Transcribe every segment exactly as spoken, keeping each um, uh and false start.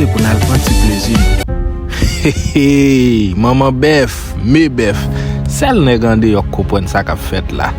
Pou n al pran ti plezi nou. Hey, hey, manman bèf, me bèf. Sèl nèg andeyò k konprann sa k ap fèt la.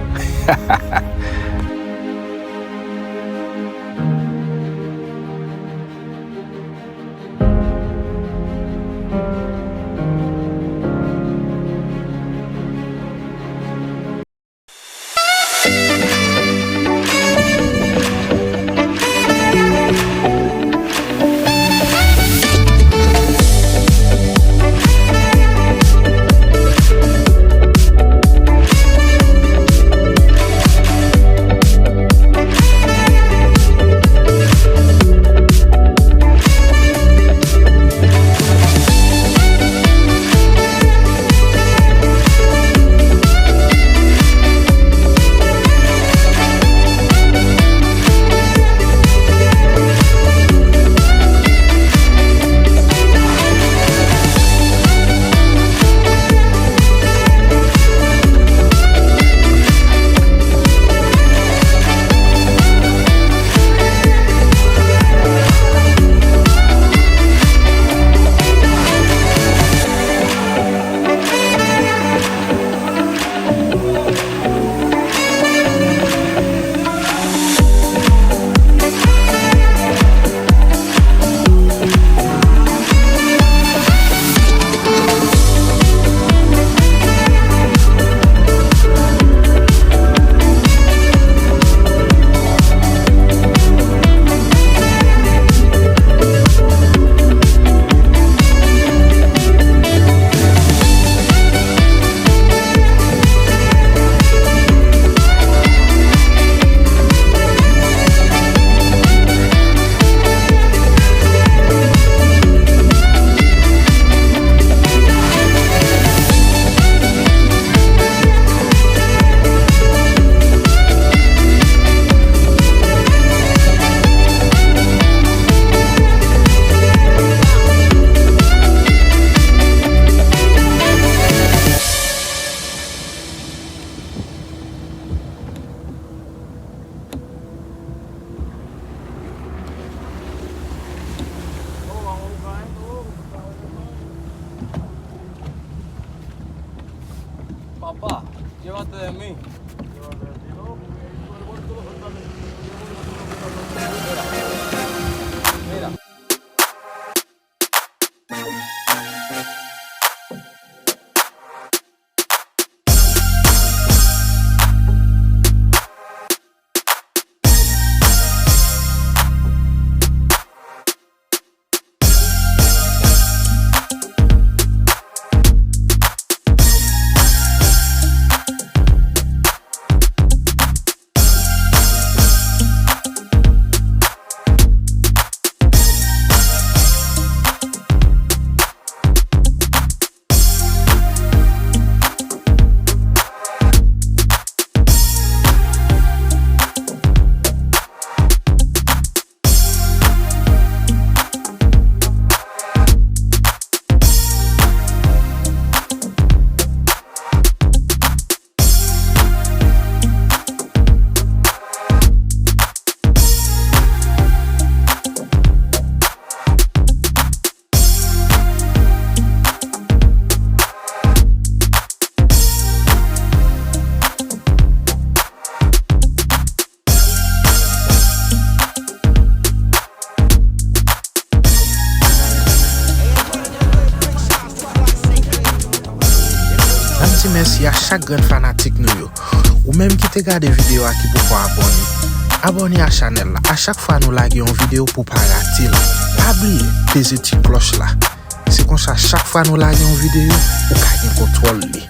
Papá, llévate de mí. Mira. N ap di mèsi a chak grenn fanatik nou yo. Ou menm ki te gade videyo a ki poko abòne, abòne a chanèl la. A chak fwa nou lage yon videyo pou w pa rate l, pa bliye peze ti klòch la. Se konsa, chak fwa nou lage yon videyo, ou ka gen kontwòl li.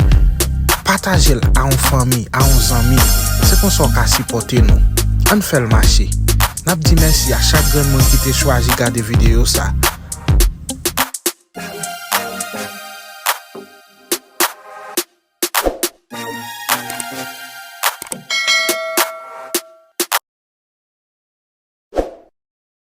Pataje l a yon fanmi, a yon zanmi. Se konsa w ka sipòte nou. Ann fè l mache. N ap di mèsi a chak grenn moun ki te chwazi gade videyo sa.